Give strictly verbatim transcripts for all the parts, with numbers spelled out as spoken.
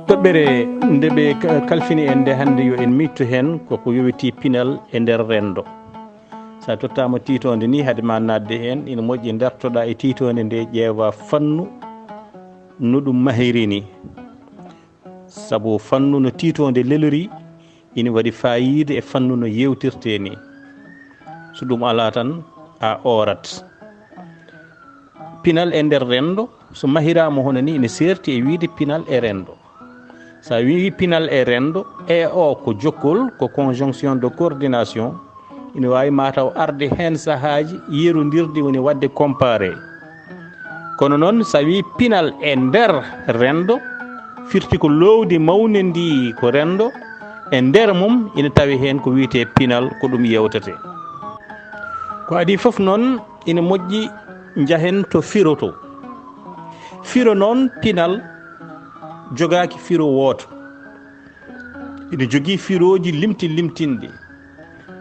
Toɓɓere nde ɓe ka-, kalfini en nde hannde, yo en miijtu heen koko yowitii pinal e nder renndo. So a tottaama tiitoonde ni, hade ma naatde heen, ina moƴƴi ndartoɗaa e tiitoonde nde, ƴeewa fannu no ɗum mahiri ni. Sabu fannu no tiitoonde lelori, ina waɗi faayiida e fannu no yeewtirtee ni. So ɗum alaa tan, a oorat. Pinal e nder renndo, so mahiraama hono ni, ina seerti e wiyde pinal e renndo. So a wiyii pinal e renndo, e o ko jokkol, ko conjonction de coordination, ina waawi mataw arde heen sahaaji yerondirde, woni waɗde comparé. Kono noon, so a wiyii pinal e nder renndo, firti ko loowdi mawni ndi ko renndo, e nder mum ina tawi heen ko wiyetee pinal, ko ɗum yewtetee. Ko adii fof noon, ina moƴƴi njahen to firo to. Firo noon, pinal jogaaki firo wooto. Ina jogii firooji limti limtinɗi.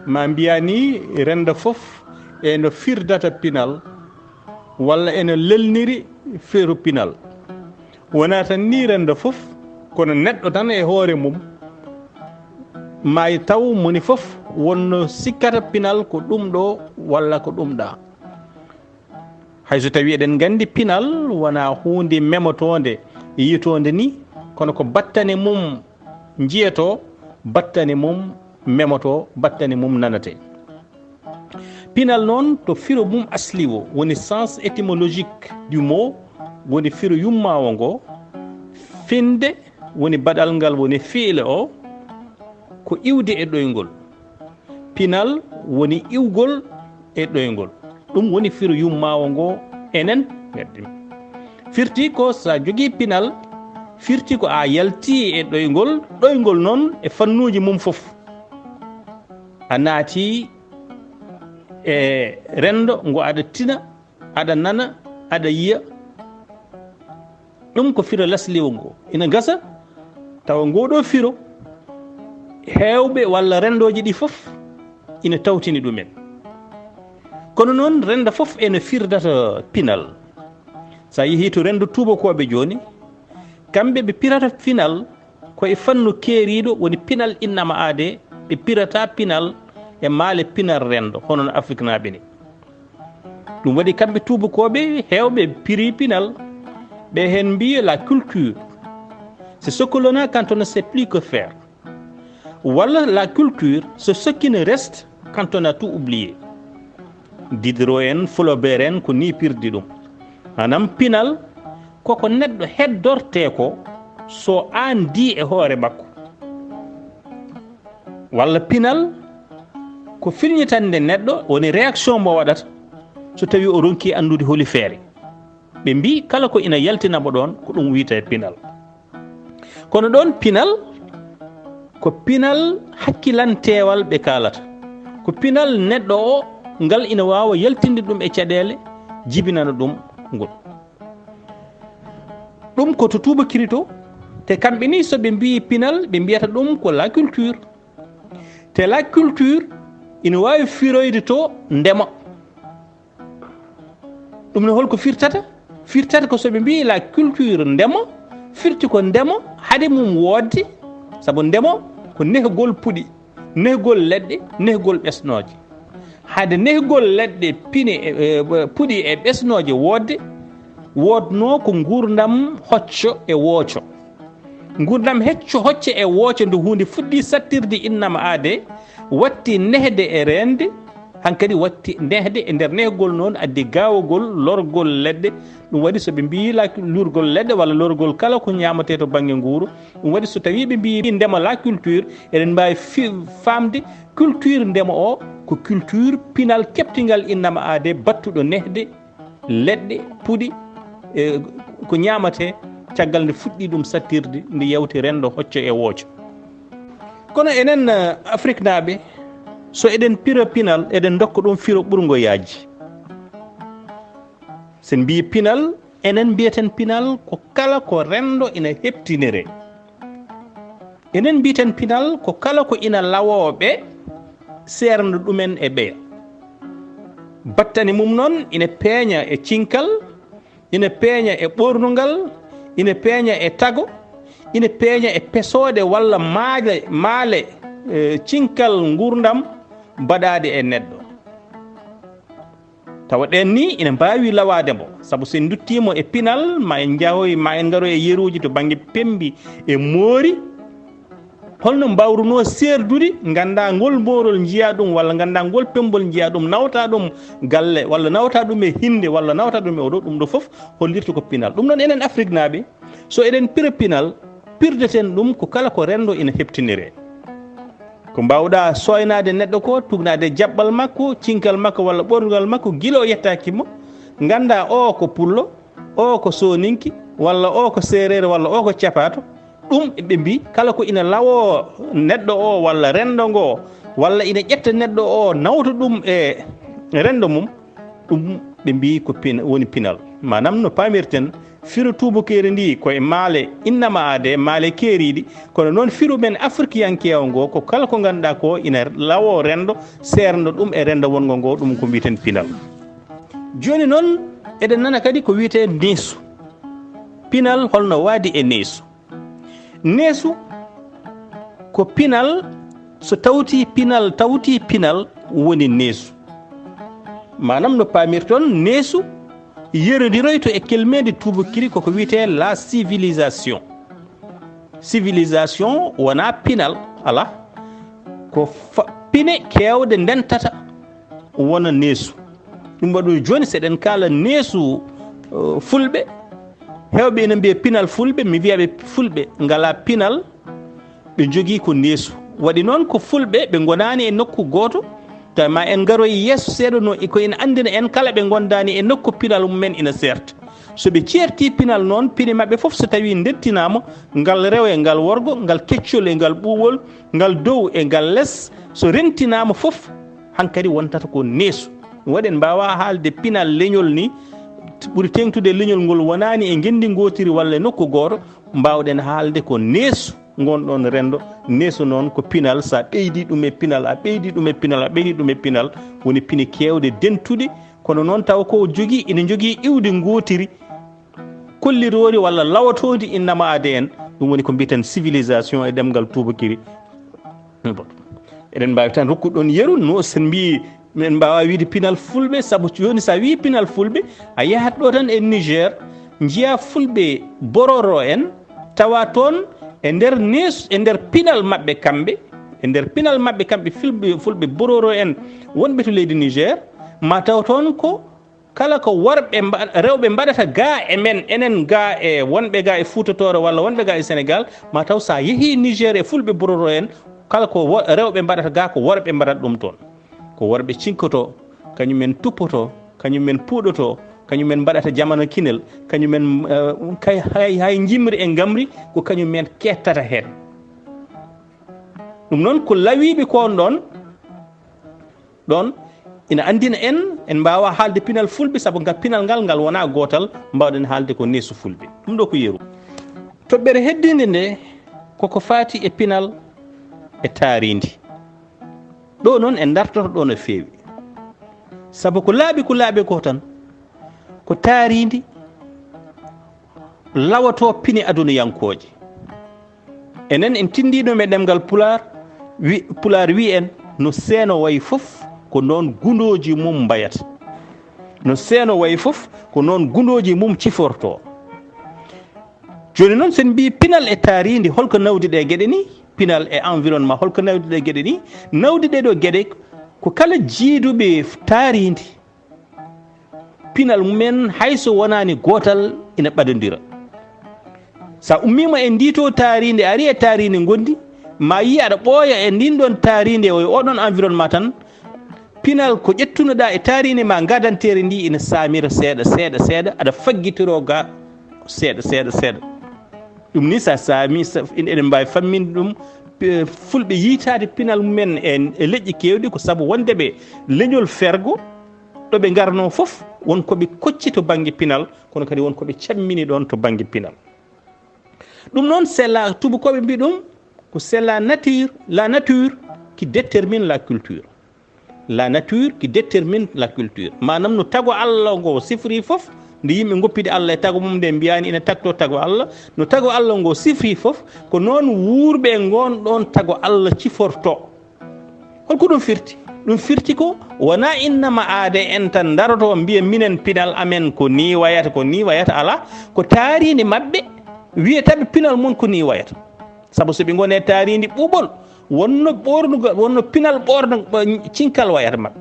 Ma mbiyaa ni renndo fof e no firdata pinal, walla ene lelniri firo pinal. Wonaa tan ni renndo fof, kono neɗɗo tan e hoore mum, maayi taw moni fof wonno sikkata pinal ko ɗum ɗo walla ko ɗum ɗa. Hay so tawi eɗen nganndi pinal wonaa huunde memotoonde, yiytoonde ni, kono ko battane mum njiyetoo, battane mum memotoo, battane mum nanatee. Pinal noon, to firo mum asli o, woni sens étymologique du mot, woni firo yummaawo ngo, finde, woni baɗal ngal, woni fiile o, ko iwde e ɗoyngol. Pinal woni iwgol e ɗoyngol. Ɗum woni firo yummaawo ngo enen. Firti ko so a jogii pinal, firti ko a yaltii e ɗoyngol, ɗoyngol noon e fannuuji mum fof. A naati e renndo ngo aɗa tina, aɗa nana, aɗa yiya. Ɗum ko firo lasliwo ngo. Ina gasa tawa ngo ɗo firo, heewɓe walla renndooji ɗi fof ina tawtini ɗumen. Kono noon, renndo fof ene firdata pinal. So a yehii to renndo tuubakooɓe jooni, kamɓe ɓe pirata pinal ko e fannu keeriiɗo, woni pinal innama aade, ɓe pirata pinal e maale pinal renndo, hono no Afriknaaɓe ni. Ɗum waɗi kamɓe tuubakooɓe heewɓe piri pinal, ɓe heen mbiyi la culture, c'est ce que l'on a quand on ne sait plus que faire. Walla la culture, c'est ce qui ne reste quand on a tout oublié. Diderot en, Flaubert en, ko ni pirdi ɗum. Maanaam pinal, koko neɗɗo heddortee ko so aandii e hoore makko. Walla pinal, ko filñitande neɗɗo, woni réaction mo waɗata so tawi o ronki anndude holi feere. Ɓe mbii kala ko ina yaltina mo ɗoon, ko ɗum wiyetee pinal. Kono ɗoon pinal, ko pinal hakkilanteewal ɓe kaalata. Ko pinal neɗɗo o, ngal ina waawa yaltinde ɗum e caɗeele, jibinana ɗum ngol. Ɗum ko to tuubakiri to, te kamɓe ni so ɓe mbii pinal, ɓe mbiyata ɗum ko la culture. Te la culture ina waawi firoyde to ndema. Ɗum ne holko firtata? Firtata ko so ɓe mbii la culture ndema, firti ko ndema hade mum woodde, sabu ndema ko nehgol puɗi, nehgol leɗɗe, nehgol ɓesnooje. Hade nehgol leɗɗe pine e, e, puɗi e ɓesnooje woodde, woodnoo ko nguurndam hocco e wooco. Nguurndam hecco hocce e wooco nde huunde fuɗɗi sattirde innama aade, watti nehde e reende, hankadi watti nehde e nder nehgol noon addi gaawagol lorgol leɗɗe. Ɗum waɗi so ɓe mbiyi la lurgol leɗɗe walla lorgol kala ko ñaamatee to bannge nguuru, ɗum waɗi so tawii ɓe mbiyi ndema la culture, eɗen mbaawi fi-, faamde culture ndema o ko culture pinal keɓtingal innama aade battuɗo nehde leɗɗe, puɗi, e ko ñaamatee, caggal nde fuɗɗi ɗum sattirde, nde yawti renndo hocco e wooco. Kono enen, eh, Afriknaaɓe, so eɗen pira pinal, eɗen ndokka ɗum firo ɓurngo yaajde. So en mbiyi pinal, enen mbiyeten pinal ko kala ko renndo ina heɓtiniree. Enen mbiyeten pinal ko kala ko ina lawoo ɓe, seernda ɗumen e ɓeya. Battane mum noon ina peeña e cinkal, ina peeña e ɓoornungal, ina peeña e tago, ina peeña e pesooɗe walla maale, maale, eh, cinkal nguurndam baɗaaɗe e neɗɗo. Tawa ɗeen ni ina mbaawi lawaade mo, sabu so en nduttiimo e pinal, ma en njahoy, ma en ngaroy e yeruuji to bannge pemmbi e moori, holno mbaawrunoo seerdude, nganndaa ngol moorol njiyaa ɗum, walla nganndaa ngol pemmbol njiyaa ɗum, nawta ɗum galle, walla nawta ɗum e hinnde, walla nawta ɗum e oɗo, ɗum ɗo fof hollirta ko pinal. Ɗum noon enen Afriknaaɓe, so eɗen pira pinal, pirdaten ɗum ko kala ko renndo ina heɓtiniree. Ko mbaawɗaa sooynaade neɗɗo ko, tugnaade jaɓɓal makko, cinkal makko walla ɓornugal makko, gila o yettaaki mo, nganndaa o ko pullo, o ko sooninki, walla o ko seereer, walla o ko capaato. Ɗum ɓe mbii, kala ko ina lawoo neɗɗo o walla renndo ngo, walla ina ƴetta neɗɗo o, nawta ɗum e renndo mum, ɗum ɓe mbii ko pin-, woni pinal. Maanaam no paamirten, firo tuubakeeri ndi ko e maale innama aade, maale keeriiɗi, kono noon firo men afrikiyankeewo ngo ko kala ko ngannduɗaa ko ina lawoo renndo, seerndo ɗum e renndo wonngo ngo, ɗum ko mbiyeten pinal. Jooni noon, eɗen nana kadi ko wiyetee neesu. Pinal holno waadi e neesu? Neesu ko pinal, so tawti pinal, tawti pinal woni neesu. Maanaam no paamirton, neesu yerondiroyto e kelmeende tuubakiri koko wiyetee la civilisation. Civilisation wonaa pinal, alaa. Ko fa-, pine keewɗe ndentata wona neesu. Ɗum waɗi jooni, so eɗen kaala neesu, eh, fulɓe, heewɓe ina mbiya pinal fulɓe, mi wiya ɓe fulɓe ngalaa pinal, ɓe njogii ko neesu. Waɗi noon ko fulɓe, ɓe ngonaani e nokku gooto, tawi ma en ngaroy yeeso seeɗa no, ko ina anndina en kala ɓe ngondaani e nokku pinal mumen ina seerta. So ɓe ceerti pinal noon, pine maɓɓe fof so tawii ndenntinaama, ngal rewo e ngal worgo, ngal keccol e ngal ɓuuɓol, ngal dow e ngal les, so renntinaama fof, hankadi wontata ko neesu. Ɗum waɗi en mbaawaa haalde pinal leñol ni, ɓuri teeŋtude e leñol ngol wonaani e ngenndi ngootiri walla e nokku gooto, mbaawɗen haalde ko neesu ngon ɗoon renndo. Neesu noon ko pinal, so a ɓeydi ɗum e pinal, a ɓeydi ɗum e pinal, a ɓeydi ɗum e pinal, woni pine keewɗe dentuɗe, kono noon taw ko jogii, ina jogii iwdi ngootiri, kolliroori walla lawotoondi innama aade en, ɗum woni ko mbiyeten civilisation e ɗemngal tuubakiri. Bon. Eɗen mbaawi tan rokkude ɗoon yeru, no sen mbii, men mbaawaa wiyde pinal fulɓe, sabu jooni so a wii pinal fulɓe, a yahat ɗo tan e Niger, njiyaa fulɓe bororo en, tawa toon e nder nees-, e nder pinal maɓɓe kamɓe, e nder pinal maɓɓe kamɓe fulɓe, fulɓe bororo en wonɓe to leydi Niger, ma taw toon ko kala ko worɓe mba-, rewɓe mbaɗata ga e men, enen ga e wonɓe ga e Fuuta Tooro walla wonɓe ga e Sénégal, ma taw so a yehii Niger e fulɓe bororo en, kala ko wo-, rewɓe mbaɗata ga ko worɓe mbaɗata ɗum toon. Ko worɓe cinkoto, kañum en tuppoto, kañum en puuɗoto, kañum en mbaɗata jamano kinel, kañum en, eh, kay, hay, hay njimri e ngamri ko kañum en kettata heen. Ɗum noon ko lawiiɓe ko on ɗoon, ɗoon ina anndina en, en mbaawaa haalde pinal fulɓe, sabu ngal pinal ngal, ngal wonaa gootal, mbaawɗen haalde ko neesu fulɓe. Ɗum ɗo ko yeru. Toɓɓere heddiinde nde, koko faati e pinal e taariindi. Ɗo noon en dartoto ɗo no feewi. Sabu ko laaɓi, ko laaɓi ko tan, ko taariindi lawoto pine adunayankooje. Enen en tinndii ɗum e ɗemngal Pulaar, wi-, Pulaar wi en, "No seeno wayi fof, ko noon gundooji mum mbayata." No seeno wayi fof, ko noon gundooji mum cifortoo. Jooni noon, so en mbii pinal e taariindi, holko nawdi ɗee geɗe nii? Pinal e environnement, holko nawdi ɗee geɗe nii? Nawdi ɗee ɗoo geɗe ko kala jiiduɓe taariindi, pinal mumen, hay so wonaani gootal, ina ɓadondira. So a ummiima e ndii to taariindi, a ari e taariindi ngonndi, ma yii aɗa ɓooya e ndin ɗon taariindi, e oɗon environnement tan, pinal ko ƴettunoɗaa e taariindi ma, ngadanteeri ndi ina saamira seeɗa, seeɗa, seeɗa, aɗa faggitiro ga seeɗa, seeɗa, seeɗa. Ɗum ni, sa saami, sa, en-, eɗen mbaawi famminde ɗum, pe-, fulɓe yiytaade pinal mumen e, e leƴƴi keewɗi, ko sabu wonde ɓe leñol fergo, ɗo ɓe ngarnoo fof, won ko ɓe kocci to bannge pinal, kono kadi won ko ɓe cammini ɗoon to bannge pinal. Ɗum noon, c'est la, tuubakooɓe mbii ɗum ko c'est la nature, la nature qui détermine la culture. La nature qui détermine la culture. Maanaam no tago Allah ngo sifri fof, Nde yimɓe ngoppidi Allah e tago mum, nde mbiyaani ina tagto tago Allah, no tago Allah ngo sifri fof, ko noon wuurɓe e ngoon ɗoon tago Allah ciforto. Holko ɗum firti? Ɗum firti ko wonaa innama aade en tan ndaroto mbiya minen pinal amen ko nii wayata, ko nii wayata, alaa, ko taariindi maɓɓe wiyata ɓe pinal mon ko nii wayata. Sabu so ɓe ngoni e taariindi ɓuuɓol, wonno ɓoornugol, wonno pinal ɓoorno, ɓo-, cinkal wayata maɓɓe.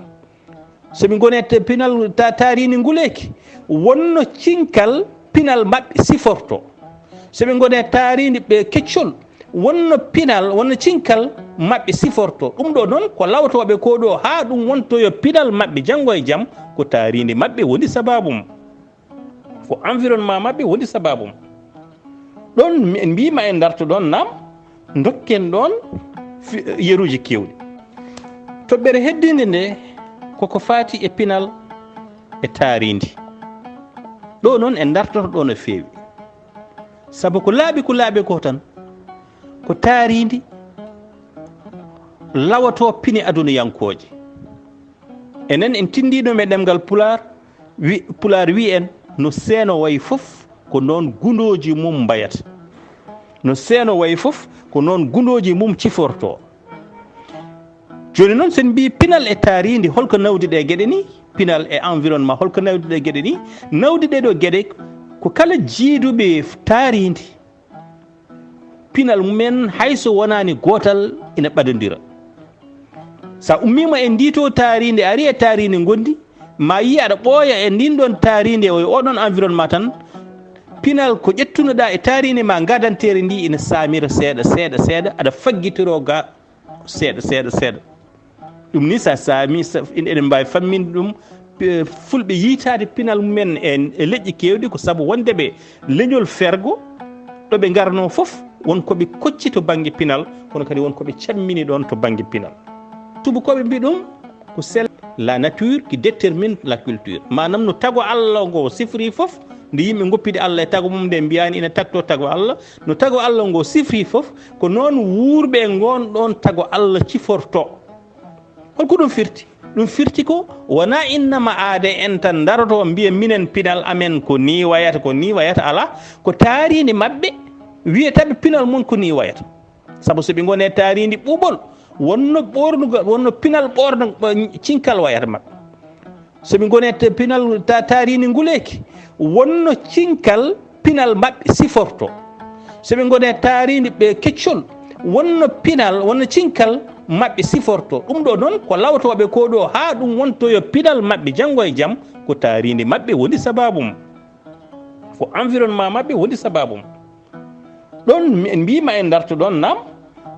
So ɓe ngoni e te-, pinal ta-, taariindi nguleeki, wonno cinkal pinal maɓɓe siforto. So ɓe ngoni e taariindi ɓe keccol, wonno pinal, wonno cinkal maɓɓe siforto. Ɗum ɗo noon ko lawtooɓe ko ɗo haa ɗum wontoyo pinal maɓɓe janngo e jam, ko taariindi maɓɓe woni sabaabu mum. Ko environnement maɓɓe woni sabaabu mum. Ɗoon mi-, en mbiima en ndarto ɗoon, naam, ndokken ɗoon fi-, yeruuji keewɗi. Toɓɓere heddiinde nde koko faati e pinal e taariindi. Ɗo noon en ndartoto ɗo no feewi. Sabu ko laaɓi, ko laaɓi ko tan, ko taariindi lawatoo pine adunayankooje. Enen en tinndiino e ɗemngal Pulaar, wi-, Pulaar wi en, no seeno wayi fof, ko noon gundooji mum mbayata. No seeno wayi fof, ko noon gundooji mum cifortoo. Jooni noon, so en mbii pinal e taariindi, holko nawdi ɗe geɗe ni? Pinal e environnement, holko nawdi ɗe geɗe ni? Nawdi ɗe ɗo geɗe ko kala jiiduɓe taariindi, pinal mumen, hay so wonaani gootal, ina ɓadondira. So a ummiima e ndii to taariindi, a ari e taariindi ngondi, ma yii aɗa ɓooya e ndin ɗon taariindi, e oɗon environnement tan, pinal ko ƴettunoɗaa e taariindi ma ngadanteeri ndi ina saamira seeɗa, seeɗa, seeɗa, aɗa faggitoro ga seeɗa, seeɗa, seeɗa. Ɗum ni sa saami, sa, en-, eɗen mbaawi famminde ɗum, pe-, fulɓe yiytaade pinal mumen e, e leƴƴi keewɗi, ko sabu wonde ɓe leñol fergo, ɗo ɓe ngarnoo fof, won ko ɓe kocci to bannge pinal, kono kadi won ko ɓe cammini ɗoon to bannge pinal. Tubakooɓe mbi ɗum ko c'est la nature qui détermine la culture. Maanaam no tago Allah ngo sifri fof, nde yimɓe ngoppidi Allah e tago mum, nde mbiyaani ina tagto tago Allah, no tago Allah ngo sifri fof, ko noon wuurɓe e ngoon ɗoon tago Allah ciforto. Holko ɗum firti? Ɗum firti ko wonaa innama aade en tan ndaroto mbiya minen pinal amen ko nii wayata, ko nii wayata, alaa, ko taariindi maɓɓe wiyata ɓe pinal mon ko nii wayata. Sabu so ɓe ngoni e taariindi ɓuuɓol, wonno ɓoornugol, wonno pinal ɓoorno, ɓo-, cinkal wayata maɓɓe. So ɓe ngoni e te-, pinal ta-, taariindi nguleeki, wonno cinkal pinal maɓɓe siforto. So ɓe ngoni e taariindi ɓe keccol, wonno pinal, wonno cinkal maɓɓe siforto. Ɗum ɗo noon ko lawtooɓe ko ɗo haa ɗum wontoyo pinal maɓɓe janngo e jam, ko taariindi maɓɓe woni sabaabu mum. Ko environnement maɓɓe woni sabaabu mum. Ɗoon mi-, en mbiima en ndarto ɗoon, naam,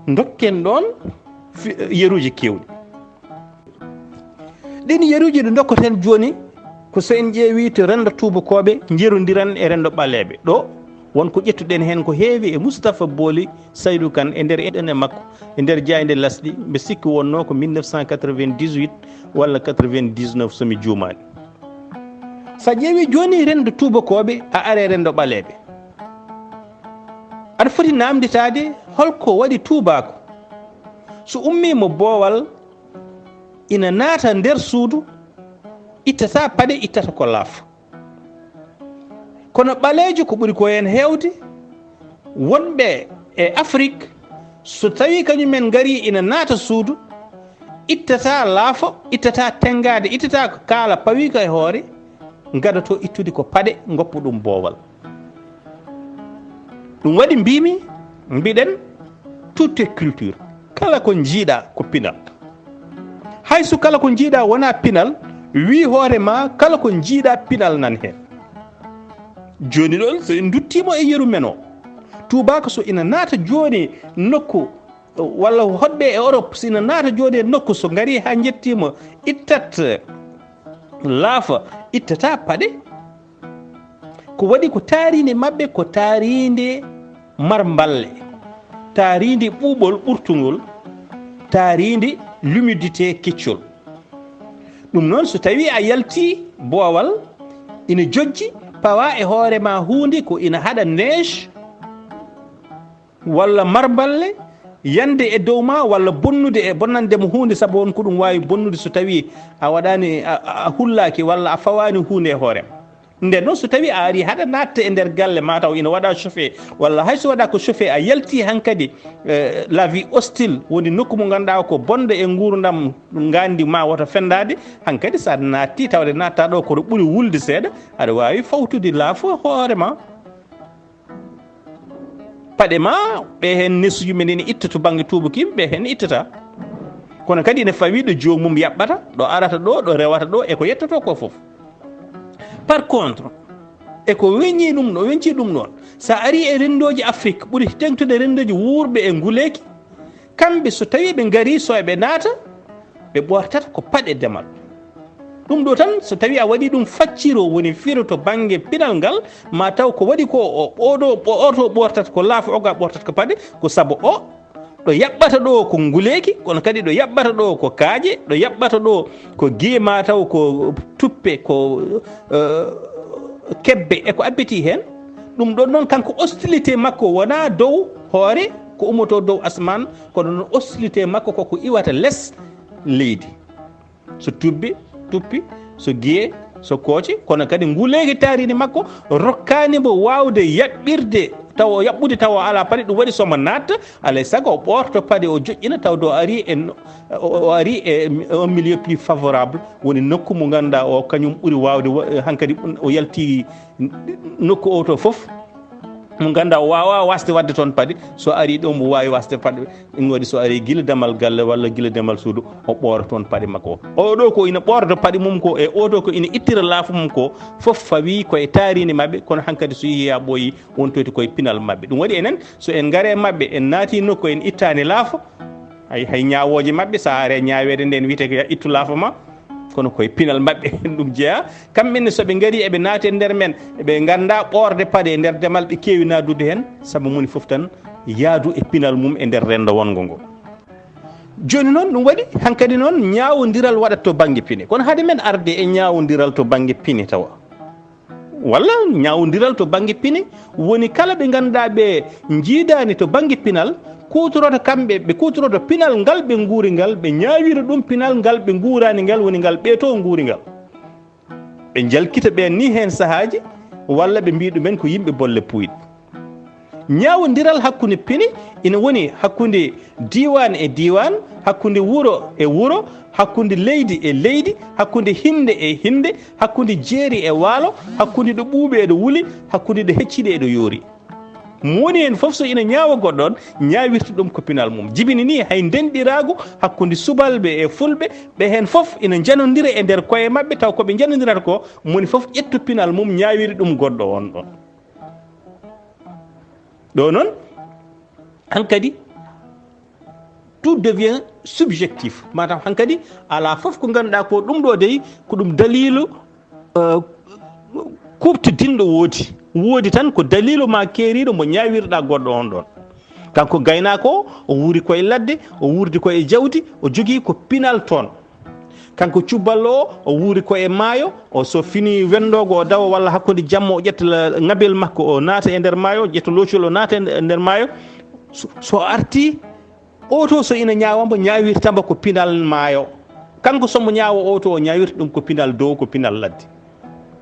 ndokken ɗoon fi-, yeruuji keewɗi. Ɗiin yeruuji ɗi ndokkoten jooni ko so en ƴeewii to renndo tuubakooɓe njerondiran e renndo ɓaleeɓe. Ɗo won ko ƴettuɗen heen ko heewi e Moustapha Booli Saydou Kane e nder eɗen e makko e nder jaaynde lasɗi, mbe sikki wonnoo ko mille neuf cent quatre-vingt-dix-huit walla quatre-vingt-dix-neuf so mi juumaani. So a ƴeewii jooni renndo tuubakooɓe, a are renndo ɓaleeɓe. Aɗa foti naamnditaade holko waɗi tuubaako. So ummii mo boowal, ina naata nder suudu, ittata paɗe, ittata ko laafa. Kono ɓaleejo ko ɓuri ko heen heewde, wonɓe e Afrik, so tawii kañumen ngarii ina naata suudu, ittata laafo, ittata tenngaade, ittata ko kaala pawii ko e hoore, ngadoto ittude ko paɗe, ngoppa ɗum boowal. Ɗum waɗi mbiimi, mbiɗen, tout est culture. Kala ko njiiɗaa ko pinal. Hay so kala ko njiiɗaa wonaa pinal, wii hoore ma, kala ko njiiɗaa pinal nan heen. Jooni ɗoon, so en nduttiima e yeru men o, tuubaako so ina naata jooni nokku, walla hoɗɓe e Europe, so ina naata jooni e nokku, so ngarii haa njettiima, ittat laafa, ittata paɗe. Ko waɗi ko taariinde maɓɓe ko taariinde marmballe, taariinde ɓuuɓol ɓurtungol, taariinde l'humidité keccol. Ɗum noon, so tawii a yaltii boowal, ina jojji, pawa e hoore ma huunde ko ina haɗa neige, walla marmballe yande e dow ma, walla bonnude e bonnande mo huunde, sabu won ko ɗum waawi bonnude so tawii a waɗaani, a, a, a hullaaki walla a fawaani huunde e hoore ma. Nden noon, so tawii a arii haɗa naatta e nder galle, maa taw ina waɗa chauffé, walla hay so waɗa ko chauffé, a yalti hankadi, eh, la vie hostile, woni nokku mo ngannduɗaa ko bonɗo e nguurndam nganndi ma wota fenndaade, hankadi so a naatti tawde naatta ɗo kono ɓuri wulde seeɗa, aɗa waawi fawtude laafo hoore ma. Paɗe ma, ɓe heen nesuji men ene itta to bannge tuubuki, ɓe heen ittata. Kono kadi ene fawii ɗo joomum yaɓɓata, ɗo arata ɗo, ɗo rewata ɗo, e ko yettoto ko fof. Par contre, e ko weñi ɗum, no weñci ɗum noon, so a arii e renndooji Afrik ɓuri teeŋtude renndooji wuurɓe e nguleeki, kamɓe so tawii ɓe ngarii, so eɓe naata, ɓe ɓoortata ko paɗe demal. Ɗum ɗo tan, so tawii a waɗii ɗum facciro, woni firo to bannge pinal ngal, ma taw ko waɗi ko o, oɗo, o, oto ɓoortata ko laafo, oga ɓoortata ko paɗe, ko sabu o, ɗo yaɓɓata ɗo ko nguleeki, kono kadi ɗo yaɓɓata ɗo ko kaaƴe, ɗo yaɓɓata ɗo ko giye, ma taw ko tuppe, ko, eh, kebbe, e ko abbiti heen. Ɗum ɗon noon, kanko hostilité makko wonaa dow hoore, ko ummoto dow asmaan, kono noon hostilité makko koko iwata les leydi. So tubbi, tuppi, so giye, so kooci, kono kadi nguleeki taariindi makko rokkaani mo waawde yaɓɓirde, tawa o yaɓɓude tawa o alaa paɗe, ɗum waɗi so mo naatta, alay sago o ɓoorto paɗe, o joƴƴina, tawde o arii e, o, o arii e un milieu plus favorable, woni nokku mo ngannduɗaa o kañum ɓuri waawde wa-, hankadi o yalti nokku o to fof, mo ngannduɗaa o waawaa waasde waɗde toon paɗe, so arii ɗo mo waawi waasde paɗe. Ɗum waɗi so arii gila damal galle walla gila damal suudu, o ɓoora toon paɗe makko. O ɗo ko ina ɓoorda paɗe mum ko, e o ɗo ko ina ittira laafo mum ko, fof fawii ko e taariindi maɓɓe, kono hankadi so yehii haa ɓooyi, wontoyta ko e pinal maɓɓe. Ɗum waɗi enen, so en ngaree maɓɓe, en naatii nokku, en ittaani laafo, hay, hay ñaawooje maɓɓe, so a aree ñaaweede nde, ene wiyetee ko ya ittu laafo ma, kono ko e pinal maɓɓe ɗum jeyaa. Kamɓe ne, so ɓe ngarii eɓe naati e nder men, ɓe nganndaa ɓoorde paɗe e nder demal, ɓe keewi naatdude heen, sabu moni fof tan yaadu e pinal mum e nder renndo wonngo ngo. Jooni noon, ɗum waɗi hankadi noon ñaawondiral waɗat to bannge pine. Kono hade men arde e ñaawondiral to bannge pine tawa, walla ñaawondiral to bannge pine, woni kala ɓe ngannduɗaa ɓe njiidaani to bannge pinal, kuutorooto kamɓe, ɓe kuutorooto pinal ngal ɓe nguuri ngal, ɓe ñaawira ɗum pinal ngal ɓe nguuraani ngal, woni ngal ɓe to nguuri ngal. Ɓe njalkita ɓeen ni heen sahaaji, walla ɓe mbiya ɗumen ko yimɓe bolle puyɗe. Ñaawondiral hakkunde pine ina woni hakkunde diiwaan e diiwaan, hakkunde wuro e wuro, hakkunde leydi e leydi, hakkunde hinnde e hinnde, hakkunde jeeri e waalo, hakkunde ɗo ɓuuɓi e ɗo wuli, hakkunde ɗo hecciɗi e ɗo yoori. Mo woni heen fof, so ina ñaawa goɗɗo on, ñaawirta ɗum ko pinal mum. Jibini ni hay ndenɗiraagu hakkunde subalɓe e fulɓe, ɓe heen fof ina njanondira e nder koye maɓɓe, taw ko ɓe njanondirata ko, mo woni fof ƴettu pinal mum, ñaawiri ɗum goɗɗo on ɗon. Ɗo noon, hankadi, tout devient subjectif. Matam hankadi, alaa fof ko ngannduɗaa ko ɗum ɗo dey, ko ɗum daliilu, eh, kuuɓtidinɗo woodi. Woodi tan ko daliilu ma keeriiɗo mo ñaawirɗa goɗɗo on ɗon. Kanko gaynaako o, o wuuri ko e ladde, o wuurdi ko e jawdi, o jogii ko pinal toon. Kanko cuballo o, o wuuri ko e maayo, o so fini wenndoogo, o dawa walla hakkunde jamma, o ƴetta la-, ŋabel makko, o naata e nder maayo, o ƴetta loocol, o naata e nder maayo. So, so arti, o to so ina ñaawa mbo, ñaawirta mbo ko pinal maayo. Kanko so mo ñaawa o to, o ñaawirta ɗum ko pinal dow, ko pinal ladde.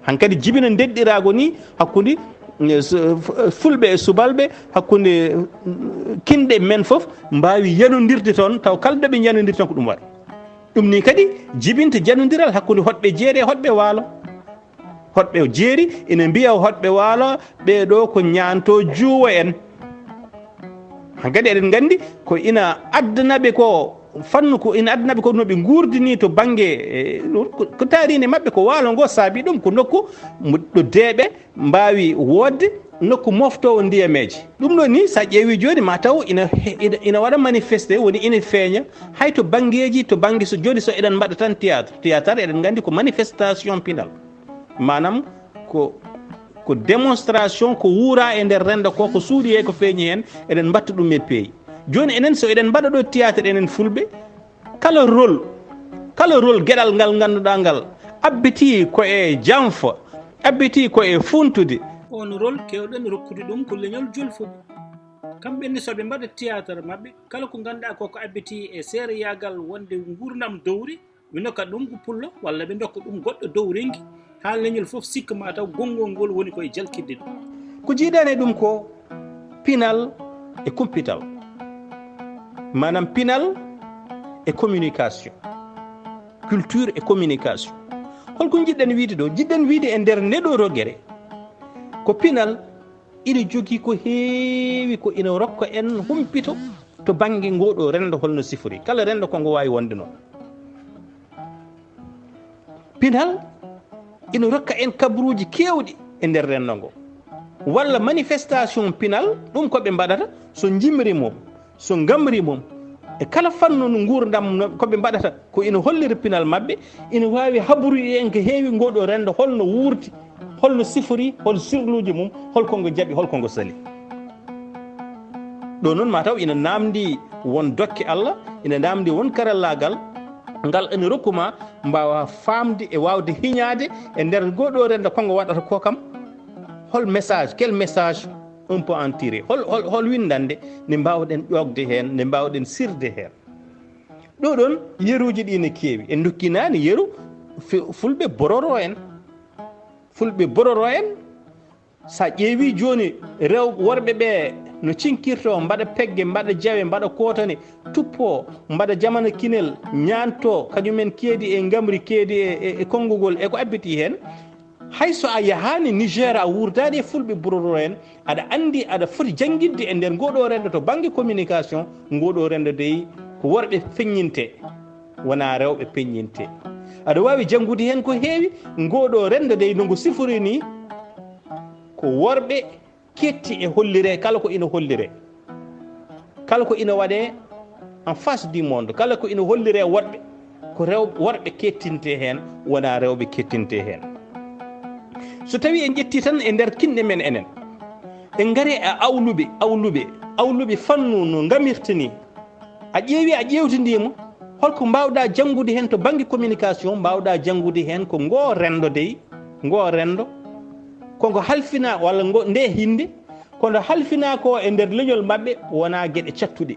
Hankadi jibina ndenɗiraago ni hakkunde, eh, su-, f-, fulɓe e subalɓe, hakkunde, mm, kinɗe men fof mbaawi yanondirde toon, taw kala nde ɓe yanondiri toon ko ɗum waɗa. Ɗum ni kadi jibinta janondiral hakkunde hoɗɓe jeeri e hoɗɓe waalo. Hoɗɓe jeeri ina mbiya hoɗɓe waalo, ɓee ɗo ko ñaanto juuwo en. Hankadi eɗen nganndi ko ina addana ɓe ko fannu, ko ina addana ɓe ko no ɓe nguurdini to bannge, eh, ko, ko taariinde maɓɓe, ko waalo ngo saabi ɗum, ko nokku mo, ɗo deeɓe mbaawi woodde, nokku moftoowo ndiyameeje. Ɗum ɗo ni, so a ƴeewi jooni, ma taw ina he-, ina, ina waɗa manifesté, woni ina feeña, hay to banngeeji, to bannge so jooni, so eɗen mbaɗa tan théâtre. Théâtre, eɗen nganndi ko manifestation pinal. Maanaam ko, ko démonstration, ko wuura e nder renndo ko, ko suuɗi e ko feeñi heen, eɗen mbatta ɗum e peeyi. Jooni enen, so eɗen mbaɗa ɗo théâtre, enen fulɓe, kala rôle, kala rôle, geɗal ngal ngannduɗaa ngal, abbiti ko e janfa, abbiti ko e funtude. On rôle keewɗen rokkude ɗum ko leñol julfuɓe. Kamɓe ne, so ɓe mbaɗa théâtre maɓɓe, kala ko ngannduɗaa ko, ko abbiti e seereyaagal wonde nguurndam dowri, ɓe ndokka ɗum ko pullo, walla ɓe ndokka ɗum goɗɗo dowrinki. Haa leñol fof sikka ma taw gonngol ngol woni koye jalkitde ɗum. Ko jiidan e ɗum ko pinal e kumpital. Maanaam pinal e communication. Culture e communication. Holko njiɗɗen wiide ɗo? Njiɗɗen wiide e nder nde ɗo rogere ko pinal ina jogii ko heewi ko ina rokka en humpito to bannge ngoo ɗo renndo holno sifori. Kala renndo ko ngo waawi wonde noon. Pinal ina rokka en kabaruuji keewɗi e nder renndo ngo. Walla manifestation pinal, ɗum ko ɓe mbaɗata so njimri mum, so ngamri mum, e kala fannu no nguurndam no ko ɓe mbaɗata ko ina hollira pinal maɓɓe, ina waawi habrude en ko heewi ngoo ɗo renndo holno wuurti, holno sifori, hol sirluuji mum, holko ngo jaɓi, holko ngo sali. Ɗo noon ma taw ina naamndi won dokke Allah, ina naamndi won karallaagal ngal ina rokku ma mbaawa faamde e waawde hiñaade e nder ngoo ɗo renndo ko ngo waɗata ko kam. Hol message, quel message on peut en tirer? Hol, hol, hol winndannde nde mbaawɗen ƴoogde heen, nde mbaawɗen sirde heen? Ɗo ɗoon yeruuji ɗi ne keewi. En ndokki naane yeru fu-, fulɓe bororo en. Fulɓe bororo en, so a ƴeewi jooni rew-, worɓe ɓe no cinkirto, mbaɗa pegge, mbaɗa jawe, mbaɗa kootane, tuppo, mbaɗa jamana kinel, ñaanto, kañumen keedi e ngamri, keedi e, e, e konngugol, e ko abbiti heen. Hay so a yahaani Niger, a wuurdaani e fulɓe bororo en, aɗa anndi aɗa foti janngitde e nder ngoo ɗo renndo to bannge communication, ngoo ɗo renndo dey ko worɓe feññinte, wonaa rewɓe peññinte. Aɗa waawi janngude heen ko heewi, ngoo ɗo renndo dey no ngo sifori nii, ko worɓe keetti e hollire, kala ko ina hollire, kala ko ina waɗe en face du monde, kala ko ina hollire worɓe, ko rew-, worɓe keettinte heen, wonaa rewɓe keettinte heen. So tawii en ƴettii tan e nder kinɗe men enen, en ngarii e awluɓe, awluɓe, awluɓe fannu no ngamirta nii. A ƴeewi, a ƴeewtindiima, holko mbaawɗaa janngude heen to bannge communication, mbaawɗaa janngude heen ko ngoo renndo dey, ngoo renndo, ko ngo halfinaa walla ngo, nde hinnde, ko ndo halfinaa ko e nder leñol maɓɓe, wonaa geɗe cattuɗe.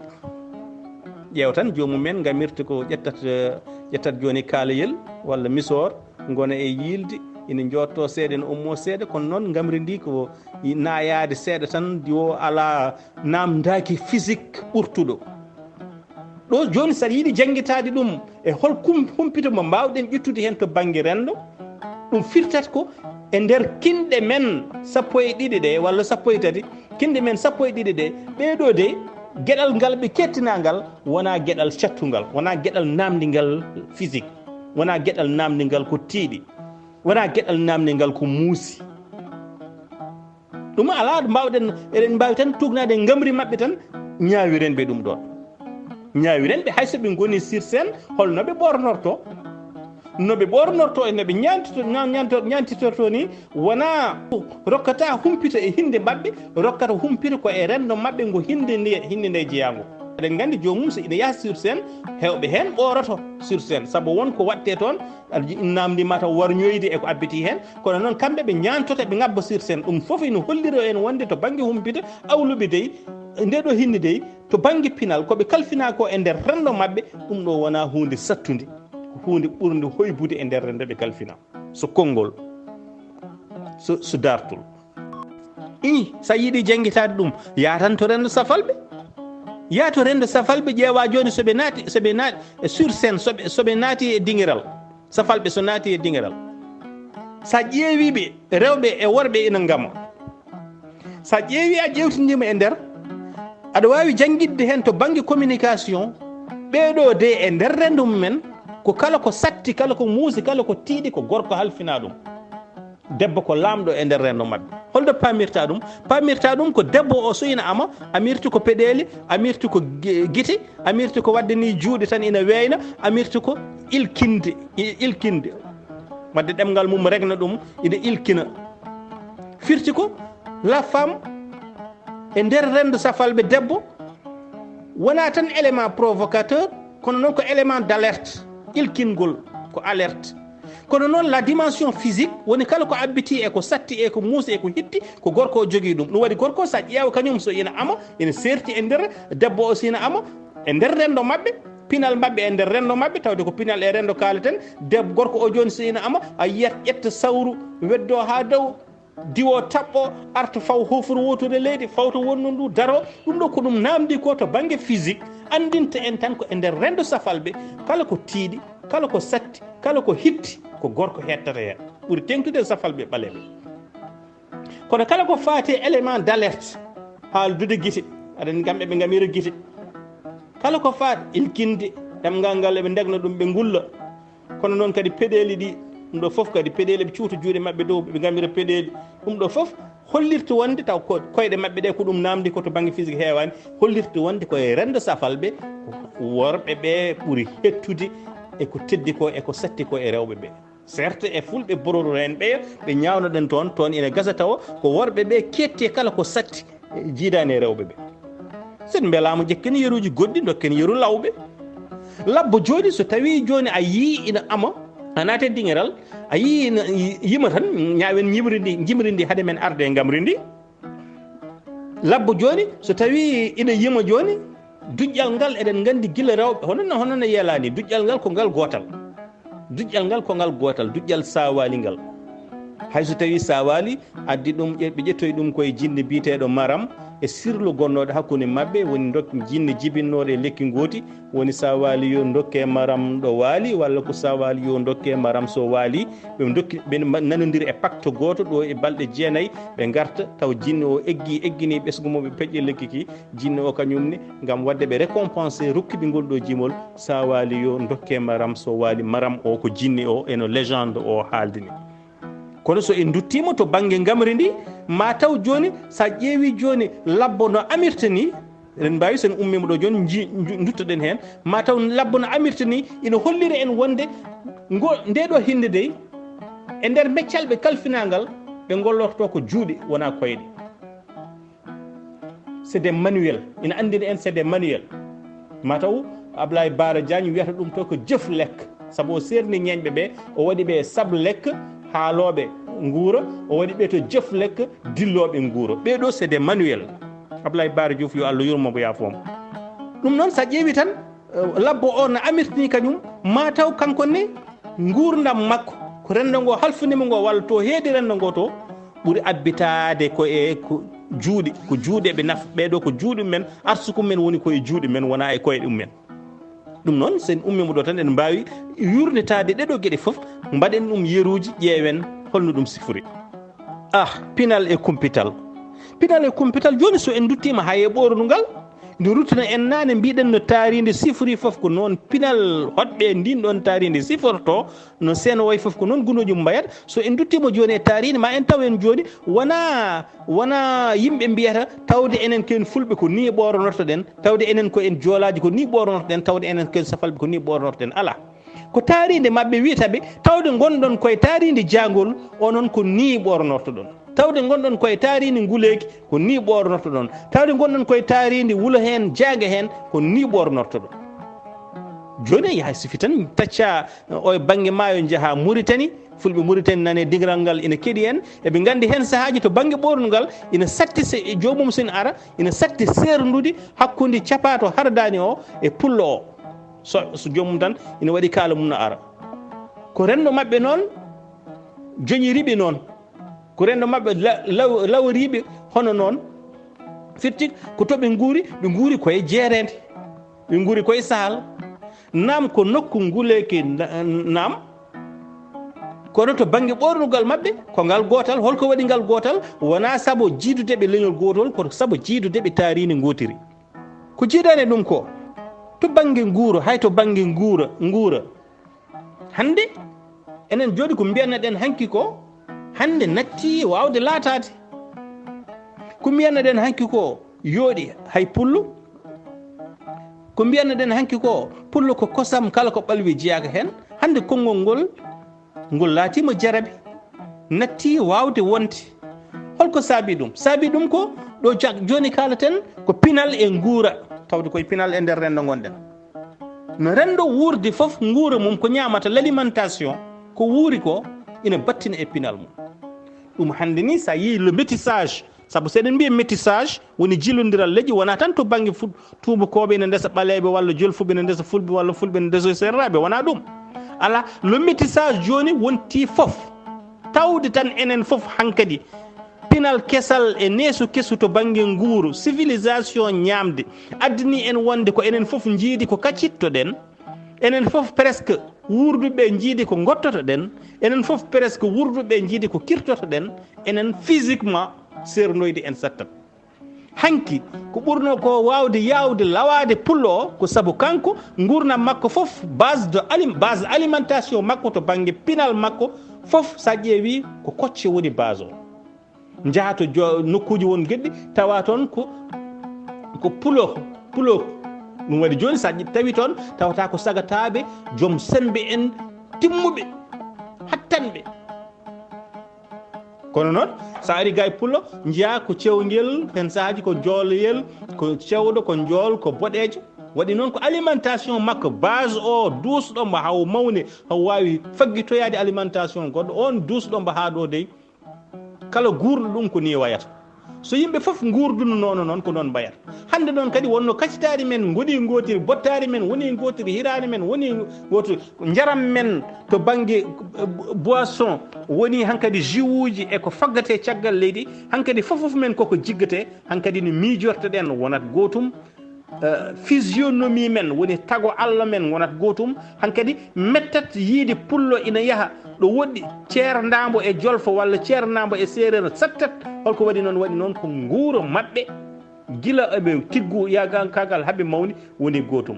Ƴeew tan joomum en ngamirta ko ƴettat, eh, ƴettat jooni kaalayel walla misoor, ngona e yiilde, ina njootto seeɗa, ina ummo seeɗa, kono noon ngamri ndi ko naayaade seeɗa tan, diwo alaa naamndaaki physique ɓurtuɗo. Ɗo jooni, so aɗa yiɗi janngitaade ɗum e hol kum-, humpito mo mbaawɗen ƴettude heen to bannge renndo, ɗum firtata ko e nder kinɗe men sappo e ɗiɗi ɗe, walla sappo e tati, kinɗe men sappo e ɗiɗi ɗe, ɓee ɗo de, geɗal ngal ɓe kettinaa ngal wonaa geɗal cattungal, wonaa geɗal naamndingal physique, wonaa geɗal naamndingal ko tiiɗi, wonaa geɗal naamndingal ko muusi. Ɗum alaa ɗo mbaawɗen, eɗen mbaawi tan tuugnaade e ngamri maɓɓe tan, ñaawiren ɓe ɗum ɗoon. Ñaawiren ɓe hay so ɓe ngoni sur scène, hol no ɓe ɓoornorto, no ɓe ɓoornorto e no ɓe ñaantito-, ña-, ñaanto-, ñaantitorto ni, wonaa rokkata humpito e hinnde maɓɓe, rokkata humpito ko e renndo maɓɓe ngo hinnde nde, hinnde nde jeyaango. Eɗen nganndi joomum so ina yaha sur scène, heewɓe heen ɓooroto sur scène, sabu won ko waɗtee toon, aɗa ji-, naamndi ma taw warñoyde e ko abbiti heen, kono noon kamɓe ɓe ñaantoto, ɓe ngabba sur scène. Ɗum fof ina hollira en wonde to bannge humpito, awluɓe dey, nde ɗo hinnde dey, to bannge pinal, ko ɓe kalfinaa ko e nder renndo maɓɓe, ɗum ɗo wonaa huunde sattunde, ko huunde ɓurnde hoybude e nder renndo ɓe kalfinaa. So konngol, so, so daartol. Ii, so a yiɗi janngitaade ɗum, yaa tan to renndo safalɓe. Yaa to renndo safalɓe, ƴeewa jooni so ɓe naati, so ɓe naati e sur scène, so ɓe, so ɓe naati e dingiral. Safalɓe so naati e dingiral. So a ƴeewi ɓe, rewɓe e worɓe ina ngama. So a ƴeewi, a ƴeewtindiima e nder, aɗa waawi janngitde heen to bannge communication, ɓee ɗo de e nder renndo mumen, ko kala ko satti, kala ko muusi, kala ko tiiɗi, ko gorko halfinaa ɗum. Debbo ko laamɗo e nder renndo maɓɓe. Holno paamirta ɗum? Paamirta ɗum ko debbo o so ina ama, amirti ko peɗeeli, amirti ko gi-, gite, amirti ko waɗde ni juuɗe tan ina weeyna, amirti ko ilkinde, i-, ilkinde. Waɗde ɗemngal mum regna ɗum, ina ilkina. Firti ko la femme e nder renndo safalɓe debbo, wonaa tan élément provocateur, kono noon ko élément d'alerte, ilkingol, ko alerte. Kono noon la dimension physique, woni kala ko abbiti e ko satti e ko muusi e ko hitti, ko gorko o jogii ɗum. Ɗum waɗi gorko, so a ƴeewa kañum so ina ama, ina seerti e nder, debbo o so ina ama, e nder renndo maɓɓe, Pinal maɓɓe e nder renndo maɓɓe, tawde ko pinal e renndo kaaleten, debbo gorko o jooni so ina ama, a yiyat ƴetta sawru, weddoo haa dow, diwoo taɓɓo, arta faw hoofuru wootude leydi, fawta wonno ndu daroo. Ɗum ɗo ko ɗum naamndi ko to bannge physique, anndinta en tan ko e nder renndo safalɓe, kala ko tiiɗi, kala ko satti, kala ko hitti, ko gorko hettata heen. Ɓuri teeŋtude e safalɓe ɓaleeɓe. Kono kala ko faati e élément d'alerte, haaldude gite, aɗa anndi kamɓe ɓe ngamira gite. Kala ko faati ilkinde ɗemngal ngal, eɓe ndegna ɗum, ɓe ngulla. Kono noon kadi peɗeeli ɗi, ɗum ɗo fof kadi peɗeeli, ɓe cuuta juuɗe maɓɓe dow, ɓe ngamira peɗeeli. Ɗum ɗo fof hollirta wonde taw ko koyɗe maɓɓe ɗe ko ɗum naamndi ko to bannge physique heewaani, hollirta wonde ko e renndo safalɓe worɓe ɓe ɓuri hettude e ko teddi ko e ko satti ko e rewɓe ɓe. Certes, e fulɓe bororo en ɓeya, ɓe ñaawnoɗen toon, toon ina gasa tawa ko worɓe ɓe keetti kala ko satti, e jiidaani e rewɓe ɓe. So en mbelaama, ƴetten yeruuji goɗɗi, ndokken yeru lawɓe. Labbo jooni, so tawii jooni a yii ina ama, a naati e diŋeral, a yii ina yima tan, ñaawen ñimri ndi, jimri ndi hade men arde e ngamri ndi. Labbo jooni, so tawii ina yima jooni, duƴƴal ngal eɗen nganndi gila rewɓe, hono no, hono no yelaa ni, duƴƴal ngal ko ngal gootal. Duƴƴal ngal ko ngal gootal, duƴƴal saawaali ngal. Hay so tawii saawaali addi ɗum, ƴe-, ɓe ƴettoyi ɗum koye jinne biyeteeɗo Maram e sirlu gonnooɗo hakkunde maɓɓe, woni ndok-, jinne jibinnooɗo e lekki ngooti, woni saawaali yo ndokke Maram ɗo waali, walla ko saawaali yo ndokke Maram so waali. Ɓe ndokki, ɓe ma-, nanondiri e pacte gooto ɗo e balɗe jeenayi, ɓe ngarta taw jinne o eggi, eggini ɓesngu mum ɓe peƴƴe lekki ki, jinne o kañum ne, ngam waɗde ɓe récompensé, rokki ɓe ngol ɗo jimol, saawaali yo ndokke Maram so waali. Maram o ko jinne o, eno légende o haaldini. Kono so en nduttiima to bannge ngamri ndi, ma taw jooni, so a ƴeewi jooni labbo no amirta ni, eɗen mbaawi, so en ummiima ɗo jooni, nji-, nju-, nduttoɗen heen, ma taw labbo no amirta ni, ina hollira en wonde ngo, nde ɗo hinde dey, e nder meccalɓe kalfinangal, ɓe ngollorto ko juuɗe, wonaa koyɗe. C'est des manuels. Ina anndina en c'est des manuels. Ma taw Ablaye Bara Diagne wiyata ɗum to ko jëf lekk. Sabu o seerni ñeeñɓe ɓe, o waɗi ɓe e sab lekk, haalooɓe nguura, o waɗi ɓe to jëf lekk, dillooɓe nguura. Ɓee ɗo c'est des manuels. Ablaye Bara Diouf, yo Allah yurmo mo, yaafo mo. Ɗum noon, so a ƴeewi tan, eh, labbo o no amirtini kañum, ma taw kanko ne, nguurndam makko, ko renndo ngo halfini mo ngo, walla to heedi renndo ngo to, ɓuri abbitaade ko e ko juuɗe, ko juuɗe ɓe naf-, ɓee ɗo ko juuɗe men, arsuku men woni ko e juuɗe men, wonaa e koyɗe mum en. Ɗum noon, so en ummiima ɗo tan, en mbaawi yurnitaade ɗee ɗo geɗe fof, mbaɗen ɗum yeruuji, ƴeewen holno ɗum sifori. Ah, pinal e kumpital. Pinal e kumpital, jooni so en nduttiima haa e ɓoornungal, nde ruttana en naane, mbiɗen no taariindi sifori fof ko noon pinal hoɗɓe e ndiin ɗoon taariindi siforto, no seeno wayi fof ko noon gunooji mum mbayata. So en nduttiima jooni e taariindi, ma en taw en jooni wonaa, wonaa yimɓe mbiyata tawde enen ko en fulɓe ko nii ɓoornortoɗen, tawde enen ko en joolaaji ko nii ɓoornortoɗen, tawde enen ko en safalɓe ko nii ɓoornortoɗen. Alaa. Ko taariinde maɓɓe wiyata ɓe, tawde ngonɗon koye taariinde jaangol, onon ko nii ɓoornortoɗon. Tawde ngonɗon koye taariindi nguleeki, ko nii ɓoornortoɗon. Tawde ngonɗon koye taariindi wulo heen, jaange heen, ko nii ɓoornortoɗon. Jooni, yaha sifi tan, tacca, o e bannge maayo, njaha Muritani, fulɓe Muritani nane diŋiral ngal ina keɗi en. Eɓe nganndi heen sahaaji to bannge ɓoornungal ina satti se-, e joomum so ina ara, ina satti seerndude hakkunde capaato hardaani o e pullo o. So, so joomum tan ina waɗi kaala mum no ara. Ko renndo maɓɓe noon, joñiriiɓe noon. Ko renndo maɓɓe la-, law-, laworiiɓe hono noon. Firti ko to ɓe nguuri, ɓe nguuri koye jeereende. Ɓe nguuri koye sahal. Naam ko nokku nguleeki na-, naam. Kono to bannge ɓoornungal maɓɓe, ko ngal gootal. Holko waɗi ngal gootal? Wonaa sabu jiidude ɓe leñol gootol, kono sabu jiidude ɓe taariindi ngootiri. Ko jiidaani ɗum ko, to bannge nguura, hay to bannge nguura, nguura. Hannde, enen jooni ko mbiyannoɗen hanki ko, hannde natti waawde laataade. Ko mbiyannoɗen hanki ko, yooɗi hay pullo. Ko mbiyannoɗen hanki ko, pullo ko kosam, kala ko ɓalwi jeyaaka heen. Hannde konngol ngol, ngol laatiima jarabi, natti waawde wonde. Holko saabi ɗum? Saabi ɗum ko ɗo jak-, jooni kaalaten ko pinal e nguura, tawde koye pinal e nder renndo ngonɗen. No renndo wuurdi fof, nguura mum ko ñaamata, l'alimentation, ko wuuri ko, ina battina e pinal mum. Ɗum hannde ni, so a yii le métissage, Sabu so eɗen mbiya métissage, woni jillondiral leƴƴi, wonaa tan to bannge fu-, tuubakooɓe ene ndesa ɓaleeɓe, walla jolfuɓe ene ndesa fulɓe, walla fulɓe ene ndesa seereraaɓe, wonaa ɗum. Alaa, le métissage jooni wonti fof. Tawde tan enen fof hankadi, pinal kesal e neesu kesu to bannge nguuru, civilisation ñaamde, addani en wonde ko enen fof njiidi ko kaccittoɗen. Enen fof presque wuurduɓe njiidi ko ngottotoɗen. Enen fof presque wuurduɓe njiidi ko kirtotoɗen. Enen physiquement seernoyde en sattat. Hanki ko ɓurno ko waawde yaawde lawaade pullo o, ko sabu kanko nguurndam makko fof, base de alim-, base alimentation makko to bannge pinal makko fof, so a ƴeewi ko kocce woni base o. Njaha to jo-, nokkuuji won geddi, tawa toon ko, ko pulo, pulo. Ɗum waɗi jooni, so a ƴi-, tawi toon, tawata ko sagataaɓe, joom semmbe en timmuɓe, hattanɓe. Kono noon, so a ari gay pullo, njiya ko cewngel, heen sahaaji ko jooloyel, ko cewɗo, ko njool, ko boɗeejo. Waɗi noon ko alimentation makko, base o, duusɗo mo haa o mawni, haa o waawi faggitoyaade alimentation goɗɗo, oon duusɗo mo haa ɗo dey, kala guurɗo ɗum ko nii wayata. So yimɓe fof nguurduno noon, noon ko noon mbayata. Hannde noon kadi wonno kacitaari men ngoni ngootiri, bottaari men woni ngootiri, hiraani men woni ngootiri, njaram men to bannge, eh, boisson woni hankadi jus uji e ko faggate caggal leydi, hankadi fof fof men koko jiggate, hankadi no miijortoɗen wonat gootum. Eh, physionomie men, woni tago Allah men, wonat gootum. Hankadi mettat yiide pullo ina yaha ɗo woɗɗi, ceerndaambo e jolfo walla ceerndaambo e seereer sattat. Holko waɗi noon? Waɗi noon ko nguuro maɓɓe, gila eɓe tiggu yagankaagal haa ɓe mawni, woni gootum.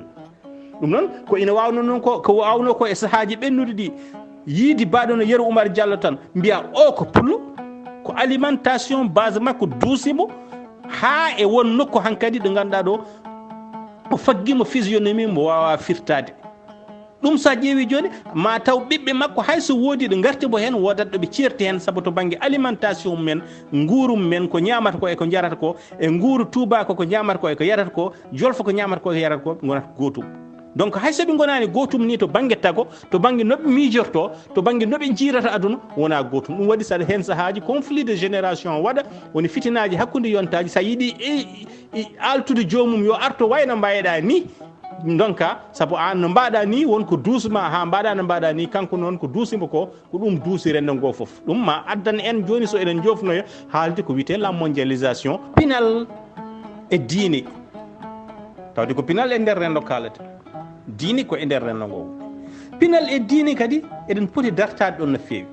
Ɗum noon, ko ina waawno noon ko, ko waawno ko e sahaaji ɓennuɗi ɗi, yiide baɗono Yero Umar Diallo tan, mbiya o ko pullo, ko alimentation base makko duusi mo, haa e won nokku hankadi ɗo ngannduɗaa ɗo, o faggi mo physionomie mo waawaa firtaade. Ɗum so a ƴeewi jooni, ma taw ɓiɓɓe makko hay so woodi ɗo ngarti mo heen, woodat ɗo ɓe ceerti heen, sabu to bannge alimentation men, nguurum men, ko ñaamata ko e ko njarata ko, e nguuru tuubaako ko ñaamata ko e ko yarata ko, jolfo ko ñaamata ko e ko yarata ko, ngonata gootum. Donc hay so ɓe ngonaani gootum ni to bannge tago, to bannge no ɓe miijorto, to bannge no ɓe njiirata aduna, wonaa gootum. Ɗum waɗi saɗa heen sahaaji conflit de génération waɗa, woni fitinaaji hakkunde yontaaji, so a yiɗi e, e, aaltude joomum yo arto wayno mbayɗaa ni, ndonka, sabu aan no mbaɗa ni won ko duusma, haa mbaɗa no mbaɗa ni, kanko noon ko duusimo ko, ko ɗum duusi renndo ngo fof. Ɗum ma addan en jooni so eɗen joofnoya haalde ko wiyetee la mondialisation, pinal e diine. Tawde ko pinal e nder renndo kaalata. Diine ko e nder renndo ngo. Pinal e diine kadi eɗen poti dartaade ɗon no feewi.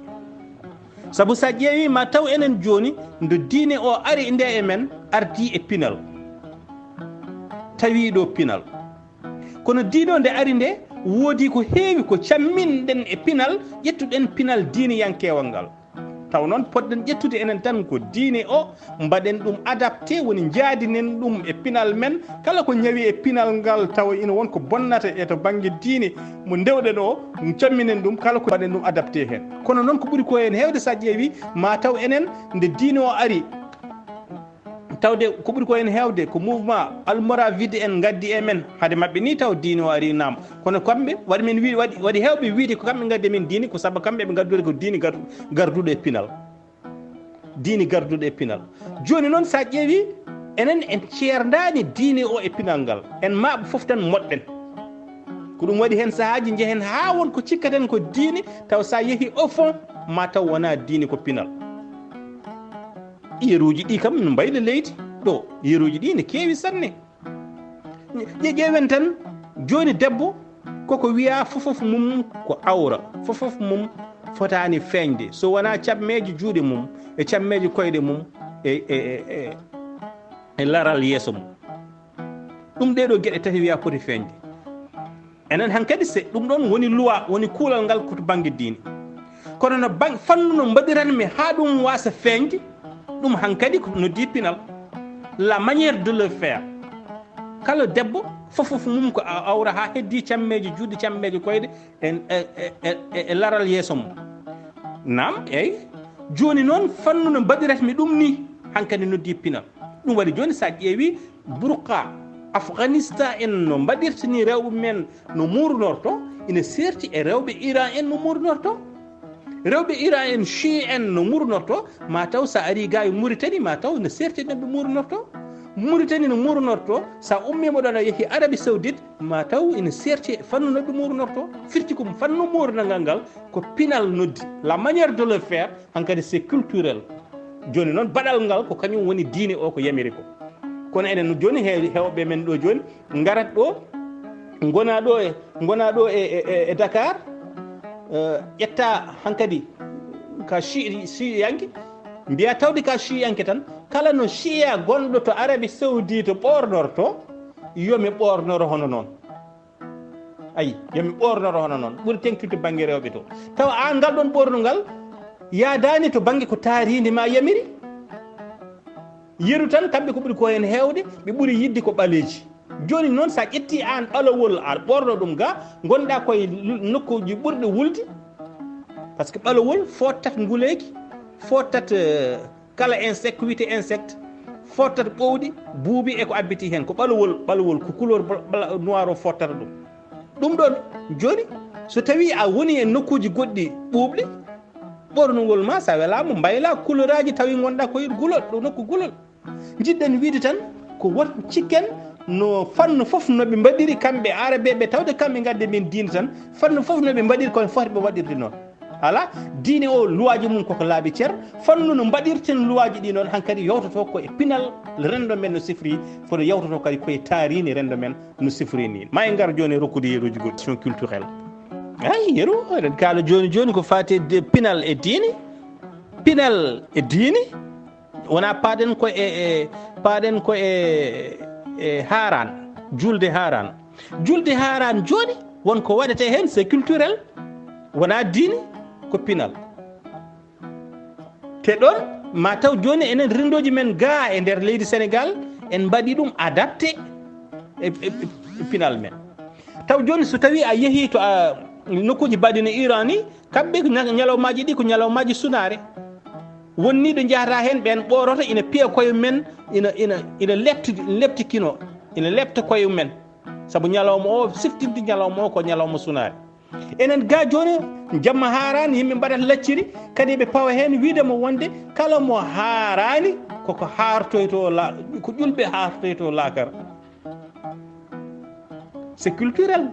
Sabu so a ƴeewi ma taw enen jooni nde diine o ari nde e men ardi e pinal. Tawi ɗo pinal. Kono diine o nde ari nde woodi ko heewi ko camminɗen e pinal, ƴettuɗen pinal diiniyankewal ngal. Taw noon poɗɗen ƴettude enen tan ko diine o, mbaɗen ɗum adapté, woni njaadinen ɗum e pinal men. Kala ko ñawi e pinal ngal tawa ina won ko bonnata e to bannge diine mo ndewɗen o, camminen ɗum, kala ko mbaɗen ɗum adapté heen. Kono noon ko ɓuri ko heen heewde so a ƴeewi, ma taw enen nde diine o ari, tawde ko ɓuri ko heen heewde ko mouvement almoravide en ngaddi e men, hade maɓɓe ni taw diine o ari naam. Kono kamɓe waɗi men wi-, waɗi, waɗi heewɓe wiide ko kamɓe ngaddi e men diine, ko sabu kamɓe ɓe ngaddude ko diine gar-, garduɗo e pinal. Diine garduɗo e pinal. Jooni noon so a ƴeewi, enen en ceerndaani diine o e pinal ngal. En maaɓe fof tan moɗɗen. Ko ɗum waɗi heen sahaaji njehen haa won ko cikkaten ko diine, taw so a yehi au fond, ma taw wonaa diine ko pinal. Yeruuji ɗi kam no mbayla leydi. Ɗo, yeruuji ɗi ne keewi sanne. Ƴe-, ƴeewen tan, jooni debbo, koko wiya fofof mum ko awra, fofof mum fotaani feeñde, so wonaa cammeeje juuɗe mum, e cammeeje koyɗe mum, e, e, e, e, e laral yeeso mum. Ɗum ɗee ɗoo geɗe tati wiya poti feeñde. Enen hankadi, se ɗum ɗoon woni loi, woni kuulal ngal ko to bannge diine. Kono no bang-, fannu no mbaɗiranmi haa ɗum waasa feeñde, ɗum hankadi ko noddi pinal. La manière de le faire. Kala debbo, fofof mum ko a-, awra haa heddii cammeeje juuɗe, cammeeje koyɗe, e, e, e, e, e laral yeeso mum. Naam, eey. Jooni noon, fannu no mbaɗiratmi ɗum nii, hankadi noddi pinal. Ɗum waɗi jooni, so a ƴeewi, burqa Afghanistan en no mbaɗirta ni rewɓe men no muurunorto, ina seerti e rewɓe Iran en no muurunorto. Rewɓe Iran en, Shii en no murnorto, ma taw sa ari ga e Mauritanie, ma taw no serti no ɓe murnorto. Mauritanie no murnorto, sa ummiima ɗon a yehi Arabie Saoudite, ma taw ina serti e fannu no ɓe murnorto. Firti ko fannu murnangal ngal, ko pinal noddi. La manière de le faire, hankadi c'est culturel. Jooni noon, baɗal ngal ko kañum woni diine o ko yamiri ko. Kono enen jooni he-, heewɓe men ɗo jooni, ngarat ɗo, ngona ɗo e, ngona ɗo e, e, e, e Dakar, eh, ƴetta hankadi ka Shii-, Shiiyanke, mbiya tawde ka Shiiyanke tan, kala no Shiiya gonɗo to Arabie Saoudite ɓornorto, yo mi ɓornoro hono noon. Ayi, yo mi ɓornoro hono noon. Ɓuri teŋtude bannge rewɓe to. Tawa aan ngal ɗon ɓornungal yaadaani to bannge ko taariindi ma yamiri. Yeru tan, kamɓe ko ɓuri ko heen heewde, ɓe ɓuri yiɗde ko ɓaleeji. Jooni noon, so a ƴetti aan ɓalawol, a ɓorno ɗum ga, ngonɗa koye lu-, nokkuuji ɓurɗi wulde. Par ce que ɓalawol fottat nguleeki, fottat, eh, kala insecte, wiyetee insecte, fottat ɓowɗi, buubi e ko abbiti heen. Ko ɓalawol, ɓalawol ko couleur bla-, bla-, noir o fottata ɗum. Ɗum ɗon, jooni, so tawii a woni e nokkuuji goɗɗi ɓuuɓɗi, ɓornugol ma, so a welaama, mbayla couleuraaji tawi ngonɗa ko e gulol, ɗo nokku gulol. Njiɗɗen wiide tan, ko won, cikken no fannu fof no ɓe mbaɗiri kamɓe Arabeeɓe, tawde kamɓe ngaddi min diine tan, fannu fof no ɓe mbaɗiri, kono foti ɓe waɗirde noon. Alaa, diine o, luwaaji mum koko laaɓi cer, fannu no mbaɗirten luwaaji ɗi noon, hankadi yawtoto ko e pinal renndo men no sifri, kono yawtoto kadi ko e taariindi renndo men no sifri ni. Ma en ngar jooni e rokkude yeruuji goɗɗi, question culturelle. Ay, yeru, eɗen kaala jooni jooni ko faati e de-, pinal e diine. Pinal e diine, wona paaɗen ko e, e, paaɗen ko e, e haaraan, julde haaraan. Julde haaraan jooni, won ko waɗetee heen, c'est culturel, wona diine, ko pinal. Te ɗon, ma taw jooni enen renndooji men ga e nder leydi Senegaal, en mbaɗi ɗum adapté e, e, e, e pinal men. Taw jooni so tawii a yehii to a, nokkuuji mbaɗi no Iran ni, kamɓe ko ña-, ñalawmaaji ɗi ko ñalawmaaji sunaare. Won ni ɗo njahata heen, ɓeen ɓooroto ina piya koye men, ina, ina, ina lepti-, lepti kino, ina lepta koye men. Sabu ñalawma o, siftinde ñalawma o ko ñalawma sunaare. Enen ga jooni, jamma haaraani, yimɓe mbaɗata lacciri, kadi ɓe pawa heen wiide mo wonde kala mo haaraani, koko haartoyto la-, ko ƴulɓe haartoyto laakara. C'est culturel.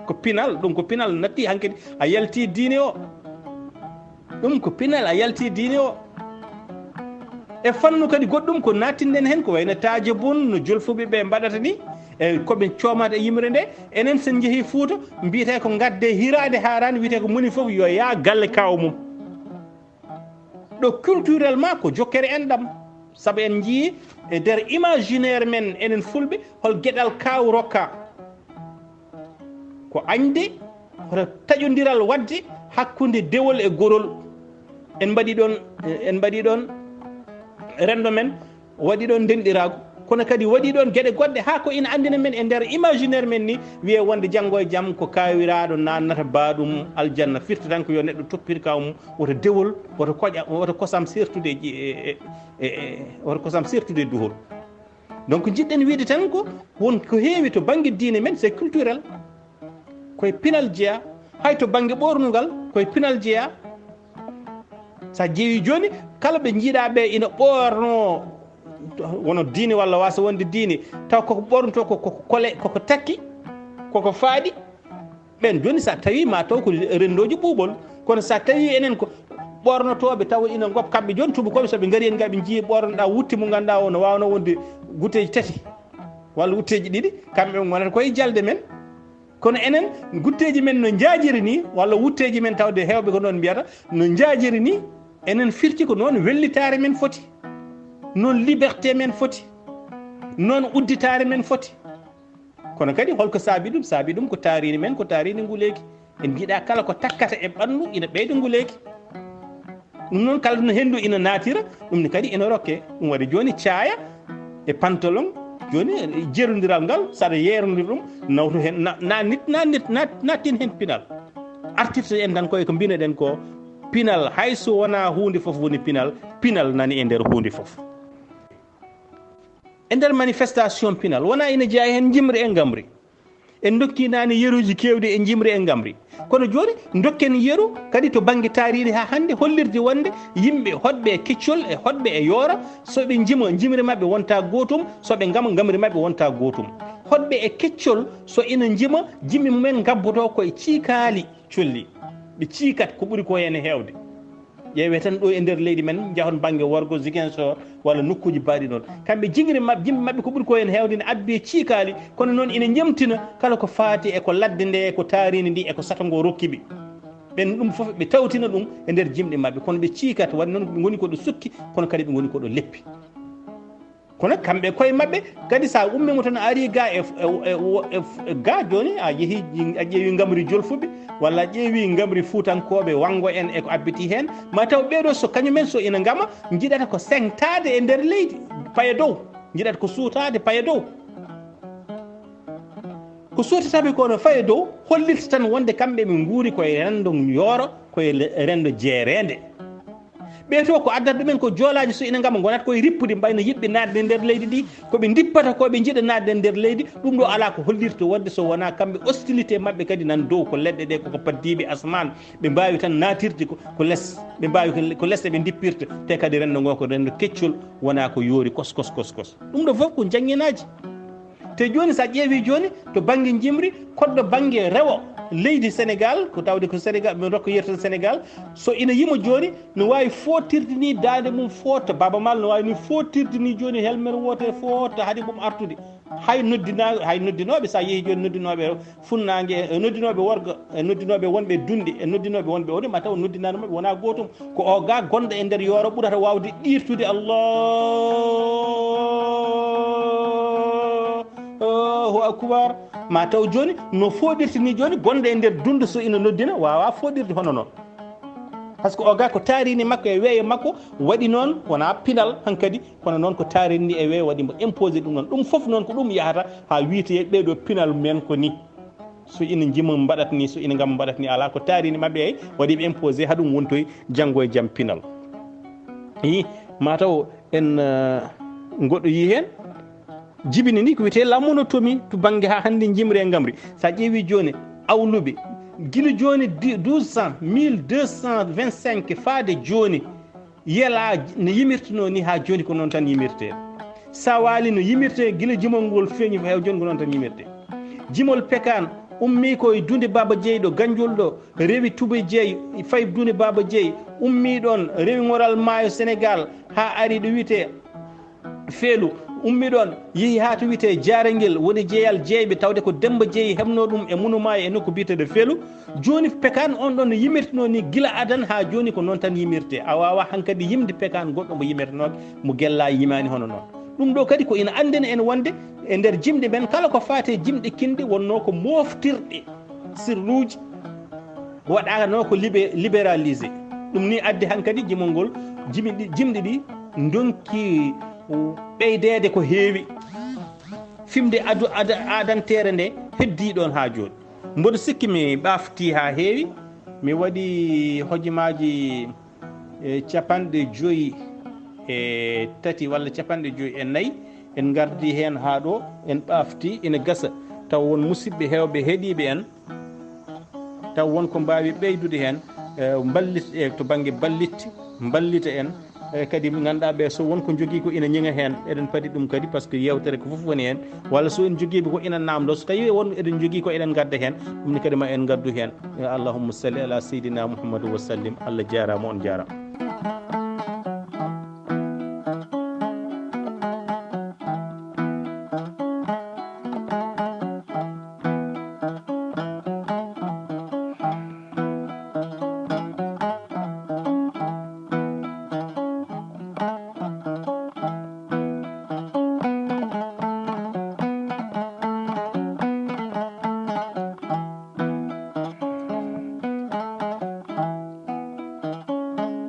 Ko pinal, ɗum ko pinal natti hankadi. A yalti diine o. Ɗum ko pinal, a yalti diine o. E fannu kadi goɗɗum ko nattinɗen heen, ko wayno taaje bun, no jolfuɓe ɓe mbaɗata ni, e ko ɓe coomata e yimre nde. Enen sen njehii Fuuta, mbiyetee ko ngadde hiraande haaraani, wiyetee ko moni fof yo yaa galle kaaw mum. Ɗo culturellement ko jokkere enɗam. Sabu en njii e nder imaginaire men, enen Fulɓe, hol geɗal kaaw rokka. Ko añde, hoto taƴondiral waɗde hakkunde dewol e gorol. En mbaɗi ɗon, en mbaɗi ɗon renndo men, waɗi ɗon ndenɗiraagu. Kono kadi waɗi ɗon geɗe goɗɗe, haa ko ina anndina men e nder imaginaire men ni, wiyee wonde janngo e jam ko kaawiraaɗo naannata baaɗum aljanna. Firti tan ko yo neɗɗo toppir kaaw mum, woto dewol, woto koƴa, woto kosam sertude e, e, e, e, woto kosam sertude e duhol. Donc, njiɗɗen wiide tan ko won ko heewi to bannge diine men, c'est culturel. Koye pinal jeyaa, hay to bannge ɓoornungal, koye pinal jeyaa. So a ƴeewi jooni, kala ɓe njiiɗaa ɓe ina ɓoorno, wono diine walla waasa wonde diine, taw koko ɓoornotoo ko, koko kole, koko takki, koko faaɗi. Ɓen jooni, so a tawi ma taw ko renndooji ɓuuɓol, kono so a tawi enen ko ɓoornotooɓe taw ina ngop kamɓe jooni, tubakooɓe, so ɓe ngari en ga, ɓe njii ɓoornoɗaa wutte mo ngannduɗaa o no waawno wonde gutteeji tati walla wutteeji ɗiɗi, kamɓe ɓe ngonata koye jalde men. Kono enen, gutteeji men no njaajiri ni, walla wutteeji men, tawde heewɓe ko noon mbiyata, no njaajiri ni, enen firti ko noon wellitaare men foti, noon liberté men foti, noon udditaare men foti. Kono kadi, holko saabi ɗum? Saabi ɗum ko taariindi men, ko taariindi nguleeki. En njiɗaa kala ko takkata e ɓanndu ina ɓeyda nguleeki. Ɗum noon, kala no henndu ina naatira, ɗum ne kadi ina rokke. Ɗum waɗi jooni caaya e pantalon, jooni jerondiral ngal, saɗa yeerondir ɗum, nawtu heen, na-, na-, nit-, na-, nit-, na-, nattin heen pinal. Artirta en tan koye ko mbinoɗen ko pinal, hay so wonaa huunde fof woni pinal, pinal nani e nder huunde fof. E nder manifestation pinal, wonaa ina jeyaa heen njimri e ngamri. En ndokki naane yeruuji keewɗi e njimri e ngamri. Kono jooni, ndokken yeru kadi to bannge taariindi haa hannde, hollirde wonde yimɓe hoɗɓe e keccol e hoɗɓe e yooro, so ɓe njima, njimri maɓɓe wonta gootum, so ɓe ngama, ngamri maɓɓe wonta gootum. Hoɗɓe e keccol, so ina njima, jimɗi mumen ngabboto ko e ciikaali colli. Ɓe ciikat ko ɓuri ko heen heewde. Ƴeewee tan ɗo e nder leydi men, njahon bannge worgo, Ziguinchor, walla nokkuuji baaɗi noon. Kamɓe jingri maɓɓe, jimɗi maɓɓe ko ɓuri ko heen heewde ne abbi e ciikaali, kono noon ina ñemtina kala ko faati e ko ladde nde, e ko taariindi ndi, e ko sato ngo rokki ɓe. Ɓen ɗum fof ɓe tawtina ɗum e nder jimɗi maɓɓe, kono ɓe ciikat, waɗi noon ɓe ngoni ko ɗo sukki, kono kadi ɓe ngoni ko ɗo leppi. Kono kamɓe koye maɓɓe kadi, so a ummii mo tan, a ari ga e, e, e, e, e ga jooni, a yehi, a ƴeewi ngamri Jolfuɓe, walla a ƴeewi ngamri Fuutankooɓe Wanngo en e ko abbiti heen, ma taw ɓeeɗo so kañumen so ina ngama, njiɗata ko seŋtaade e nder leydi, paya dow, njiɗata ko suutaade paya dow. Ko suutataɓe ko no faye dow, hollirta tan wonde kamɓe ɓe nguuri koye renndo yooro, koye le-, renndo jeereende. Ɓee to ko addata ɗumen ko joolaaji, so ina ngama ngonat koye rippude, mbayno yiɗɓe naatde nder leydi ndi, ko ɓe ndippata ko ɓe njiɗa naatde nder leydi, ɗum ɗo alaa ko hollirta wonde so wonaa kamɓe hostilité maɓɓe kadi nan dow, ko leɗɗe ɗe koko paddiiɓe asmaan, ɓe mbaawi tan naatirde ko, ko les, ɓe mbaawi ko, ko les ɓe ndippirta, te kadi renndo ngo ko renndo keccol, wonaa ko yoori kos, kos, kos, kos. Ɗum ɗo fof ko jannginaaji. Te jooni, so a ƴeewi jooni, to bannge njimri, koɗɗo bannge rewo leydi Senegaal, ko tawde ko Senegaal, mi rokka yettude Senegaal, so ina yima jooni, no waawi footirde ni daande mum foota, Baaba Maal no waawi ni footirde ni jooni helmet wootere foota hade mum artude. Hay noddina-, hay noddinooɓe, so a yehi jooni noddinooɓe funnaange, e noddinooɓe worgo, e noddinooɓe wonɓe dunde, e noddinooɓe wonɓe woni, ma taw noddinaandu maɓɓe wonaa gootum. Ko o ga gonɗo e nder yooro ɓurata waawde ɗiirtude, Allahu akbar. Ma taw jooni, no fooɗirta ni jooni, gonɗo e nder dunde so ina noddina, waawaa fooɗirde hono noon. Par ce que o ga ko taariindi makko e weeyo makko waɗi noon, wonaa pinal hankadi, kono noon ko taariindi e weeyo waɗi mbo imposé ɗum noon. Ɗum fof noon ko ɗum yahata haa wiyetee ɓeeɗo pinal men ko ni. So ina njima mbaɗat ni, so ina ngam mbaɗat ni, alaa ko taariindi maɓɓe ay waɗi ɓe imposé haa ɗum wontoy janngo e jam pinal. Ii, ma taw en, eh, ngoɗo yi heen. Jibini ni ko wiyetee lamonotomi to bannge haa hannde njimri e ngamri. So a ƴeewi jooni, awluɓe, gila jooni di-, douze cents, mille deux cent vingt-cinq faade jooni, yelaa no yimirtunoo ni haa jooni ko noon tan yimirtee. Sawaali no yimirtee gila jimol ngol feeñi, haa jooni ko noon tan yimirtee. Jimol Pekaan ummii ko e Dunde Baaba Jeey ɗo Ganjol ɗo, rewi Tuba Jeey, fayi Dunde Baaba Jeey, ummii ɗoon, rewi Ŋoral Maayo Senegaal, haa ari ɗo wiyetee Feelu, ummii ɗoon, yehi haa to wiyetee Jaarangel, woni jeyal jeeyɓe, tawde ko Demmba Jeey heɓnoo ɗum e Munu Maayo e nokku biyeteeɗo Feelu. Jooni Pekaan on ɗoon no yimirtinoo ni gila adan haa jooni ko noon tan yimirtee. A waawaa hankadi yimde Pekaan goɗɗo mo yimirtinooke, mo gellaa yimaani hono noon. Ɗum ɗo kadi ko ina anndina en wonde e nder jimɗi men kala ko faati e jimɗi kinɗi wonnoo ko mooftirɗe sirluuji waɗaanoo ko libé-, libéralisé. Ɗum ni addi hankadi jimol ngol, jimi ɗi, jimɗi ɗi ndonki ɓeydeede ko heewi. Fimde adu-, ada-, adanteere nde heddii ɗoon haa jooni. Mboɗo sikki mi ɓaaftii haa heewi, mi waɗi hojomaaji, e, capanɗe joyi e tati walla capanɗe joyi e nayi. En ngardii heen haa ɗo, en ɓaaftii, ina gasa taw won musidɓe heewɓe heɗiiɓe en, taw won ko mbaawi ɓeydude heen, e, mballit, e, to bannge ballitti, mballita en, e, kadi ɓe ngannduɗaa ɓe, so won ko njogii ko ina ñiŋa heen, eɗen padi ɗum kadi, par ce que yeewtere ko fof woni heen, walla so en njogiiɓe ko ina naamndoo, so tawii won eɗen njogii ko eɗen ngadda heen, ɗum ne kadi ma en ngaddu heen. E, allahumma salli ala seydina Muhammad wa sallim. Allah jaaraama, on jaaraama.